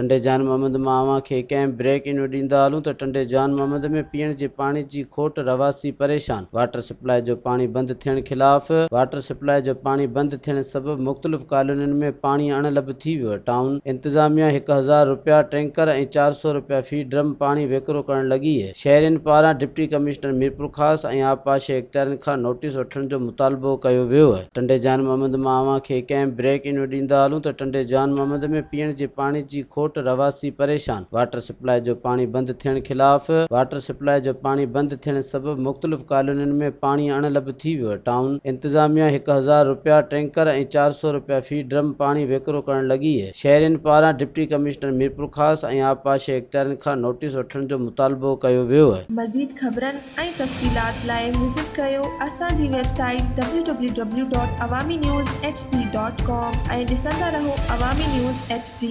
ٽنڊي جان محمد مان اوهان کي ڪنهن بريڪ انيو ڏيندا هلون ته ٽنڊي جان محمد ۾ پيئڻ جي پاڻي جي کوٽ رهواسي پريشان، واٽر سپلاء جو پاڻي بند ٿيڻ خلاف واٽر سپلاء جو پاڻي بند ٿيڻ سبب مختلف ڪالونين ۾ پاڻي اڻ لڀ ٿي ويو، ٽائون انتظاميا 1000 رپيا ٽينڪر ۽ 400 رپيا في ڊرم پاڻي وڪرو ڪرڻ لڳي، شهرين پاران ڊپٽي ڪمشنر ميرپورخاص ۽ آبپاشي اختيارين کان نوٽيس وٺڻ جو مطالبو ڪيو ويو. ٽنڊي جان محمد مان اوهان کي ڪنهن بريڪ انيو ڏيندا هلون ته ٽنڊي جان محمد ۾ پيئڻ جي پاڻي جي کوٽ رهواسي پريشان، واٽر سپلاء جو پاڻي بند ٿيڻ خلاف واٽر سپلاء جو پاڻي بند ٿيڻ سبب مختلف ڪالونين ۾ پاڻي اڻ لڀ ٿي ويو، ٽائون انتظاميا 1000 رپيا ٽينڪر ۽ 400 رپيا في ڊرم پاڻي وڪرو ڪرڻ لڳي. شهرين پاران ڊپٽي ڪمشنر ميرپورخاص ۽ آبپاشي اختيارين کان نوٽيس وٺڻ جو مطالبو ڪيو ويو. مزيد خبرن ۽ تفصيلات لاء وزٽ ڪريو اسان جي website W W W dot Awami news H D dot com ۽ ڏسندا رهو عوامي نيوز ايڇ ڊي.